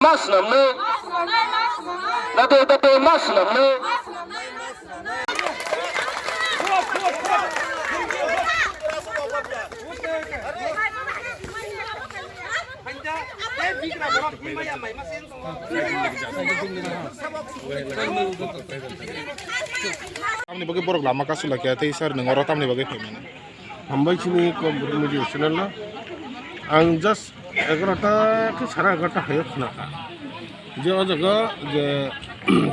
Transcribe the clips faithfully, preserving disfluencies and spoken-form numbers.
Mas namno. Nado date mas namno. Tamni bagwi borok lama kasu lakya tei sir nwng oro tamni bagwi phaimani? Hambai chini Kokborok media channel no. Ang just egarota khe sara egarota hayo khna kha je o jaga je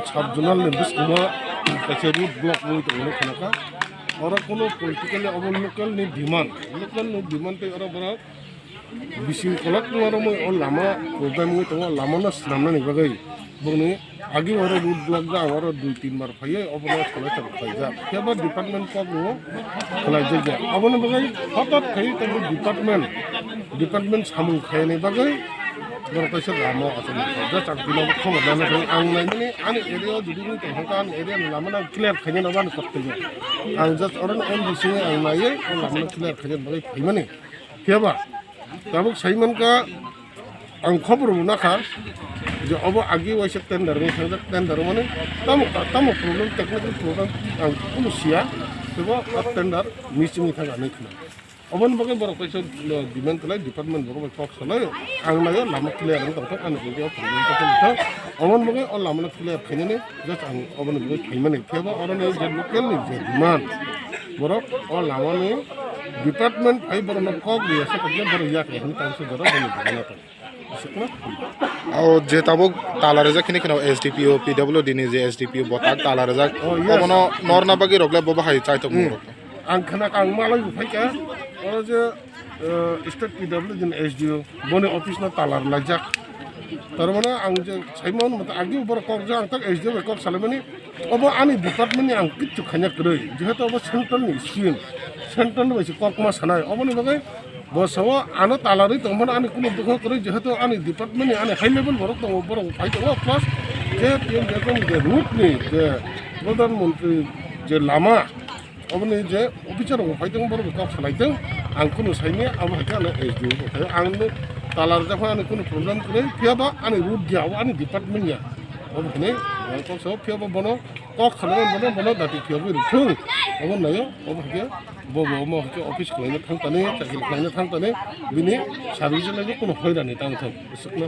sub zonal ni bwskango kaisa road block wngwi tongmani khna kha. Oro kuno politically obo local ni demand, local ni demand tei oro borok bising kolok tongma romwi o lama problem wngwi tongo, lama no swnamnani bagwi bongni agi oro road block da, ang oro dui tin bar phaiwi obono solai chang khlaijak. Phiya ba department kok no khlaijak ya. Aboni bagwi hotot khai tongo department, department samung khaini bagwi borok kaisa lama o achuk nai kha. Just ang tino khobor nana thang ang naimani ani area o jodi wngwi tong kha ani area ni lama no clear khainani abani kok twi ang just oro ni M D C ang naiwi o lama no clear khainani bagwi phaimani. Phiya ba tabuk sai mankha, ang khobor rwna kha je obo agi waisa tender wngwi thangjak, tender mani tamo tamo problem, technical problem ang kunu siya, tebo o tender missing wngwi thangkha hinwi khna. Oboni bagwi borok kaisa demand khlai, department borok bai kok salai, ang naio lama clear wngwi tongthok, ani area o problem tongthok. Oboni bagwi o lama no clear khainani just ang oboni bagwi phaimani. Phiya ba oro ni je local ni je demand, borok o lama ni department phai borok no kok riya se kok borok yak ya hinwi tang se borok boni bana tong. Aswk na? O je tabuk tala rijak hini kheno S D P O, P W D ni je S D P O botak tala rijak. Oh, yes. Obono norna bagwi rok le bo bahai chai tong Hmm. rok. Ang khna ang malai bo phai kha. O je, eh, state P W D ni S D O boni office no tala rijak. Tar mane ang je saimano mata agi borok kok ja ang tak S D O bai kok salaimani. Obo ani department ni ang kichu khaina kwrwi, jehetu obo central ni scheme, central ni bai se kokma sanai, oboni bagwi bo sao ano talarwi tongmani ani kunu dukho kwrwi, jehetu ani department ni ani high level borok tongo, borok phai tongo, plus je P M Jagan je route ni je Pradhan Mantri je lama, oboni je officer rok phai tongo, borok kok salai tong, ang kunu saini abo hai khe ano S D O bo khaio, ang no talarjak ani kunu problem kwrwi, phiya ba ani route ya, abo ani department ya. Obo hwnwi ang kok sao, phiya ba bono kok khlaimani bono, bono dati phiya bai rwthung. Obo naio, obo hai khe bo bo omo hai khe office khlaina thang tani, chakri khlaina thang tani, bini service lai kunu hoirani tang thang, swkna.